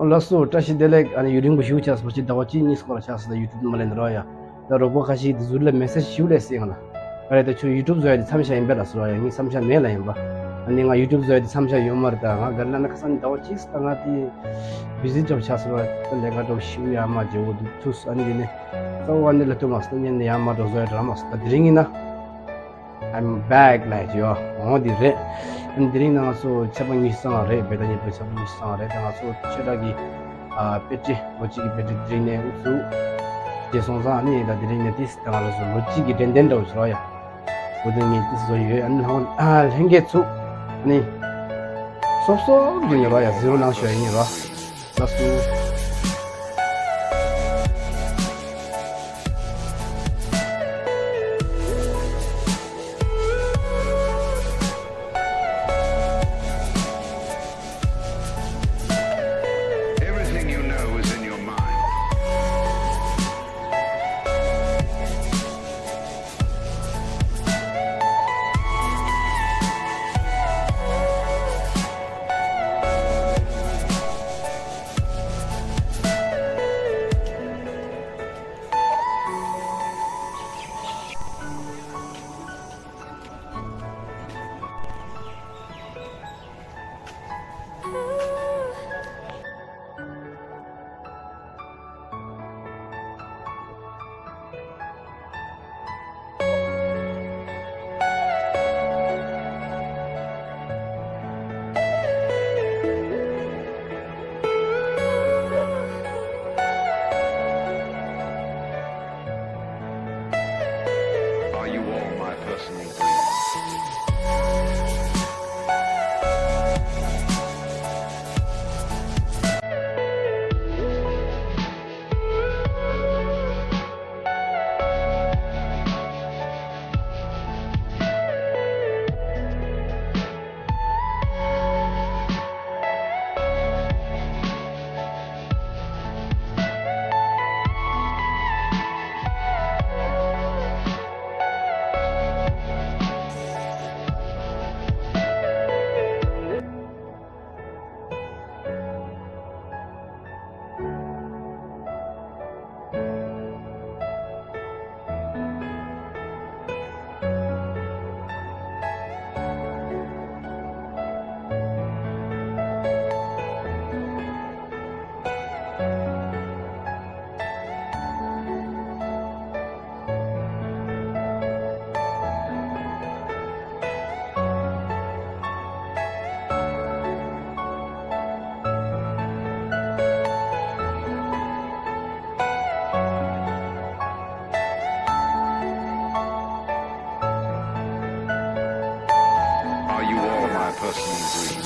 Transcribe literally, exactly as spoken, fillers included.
ལགས་སོ། བཀྲ་ཤིས་བདེ་ལེགས། ཨ་ནི་ཡུན་རིང་པོ་ཞིག་ཆགས་སོང་། ཅིག་ཟླ་བ་གཅིག་གཉིས་སྐོར་ལ་ཆགས་སོང་། ད་ཡུ་ཊུབ་མ་ལེན་རོ་ཡ། ད་རོགས་པ་ཁ་ཤས་དེ་ཟུར་ལ་མེ་སེ་ཇི་ཞིག་ལས་སེང་ལ། ཨ་རེ་ད་ཁྱོད་ཡུ་ཊུབ་བཟོ་ཡ་དེ་མཚམས་བཞག་ཡིན་པས་ལ་ཟེར་རོ་ཡ། ངས་མཚམས་བཞག་མེད་ལ་ཡིན་པ། ཨ་ནི་ང་ཡུ་ཊུབ་བཟོ་ཡ་དེ་མཚམས་བཞག་ཡོད་མ་རེད། ད་ང་ག་རེ་ལབ་ན་ཁ་སང་ནི་ཟླ་བ་གཅིག་ད་ང་དེ་བི་ཟི་ཅོབ་ཆགས་སོང་ར། ད་ལས་ཀ་འགྲོ་ཞིག་ཡ་མ་བརྗེ་བོ་དུ་ཐུག་སོང་། ཨ་ནི་དེ་ནས་ད་འོ་ཨ་ནི་ལ་ཐུག་མ་སོང་། ད་ཉན་ནས་ཡ་མ་འགྲོ་བཟོ་ཡ་འདྲ་མ་སོང་། ད་དེ་རིང་ཡིན་ན། I'm back ལབ་ཀྱི་ཡོད། འོ་འདི་རེད། ཨ་ནི་དེ་རིང་ནང་ང་ཚོ་ཆར་པ་ཉི་ཤུ་རྩ་ལྔ་རེད། བོད་ཟླ་གཉིས་པའི་ཆར་པ་ཉི་ཤུ་རྩ་ལྔ་རེད། ད་ང་ཚོ་ཆོས་གྲགས་ཀྱི་ཨ་དཔེ་ཁྲིད་ལོ་གཅིག་གི་དཔེ་ཁྲིད་དེ་རིང་ནས་དབུ་ཚུགས་བྱས་སོང་ཙང་། ཨ་ནི་ད་དེ་རིང་ནས་ཏིས་ད་ང་ལ་ཚོ་ལོ་གཅིག་གི་དྲན་རྟེན་འདྲ་བོ་ཞིག་རོ་ཡ། འོ་དེ་ངས་ཏིས་བཟོ་ཡོད། ཨ་ནི་ལྷང་ཨ་ལྷན་རྒྱས་ཚུགས། ཨ་ནི་སོབ་སོབ་ཡིན་ཡོད་རོ་ཡ། ཟི་རོ་ནང་ཞོ་ཡིན་རོ། ལགས་སོ། Everything you know is in your mind. Are you all my personal dreams? Are you all my personal dreams?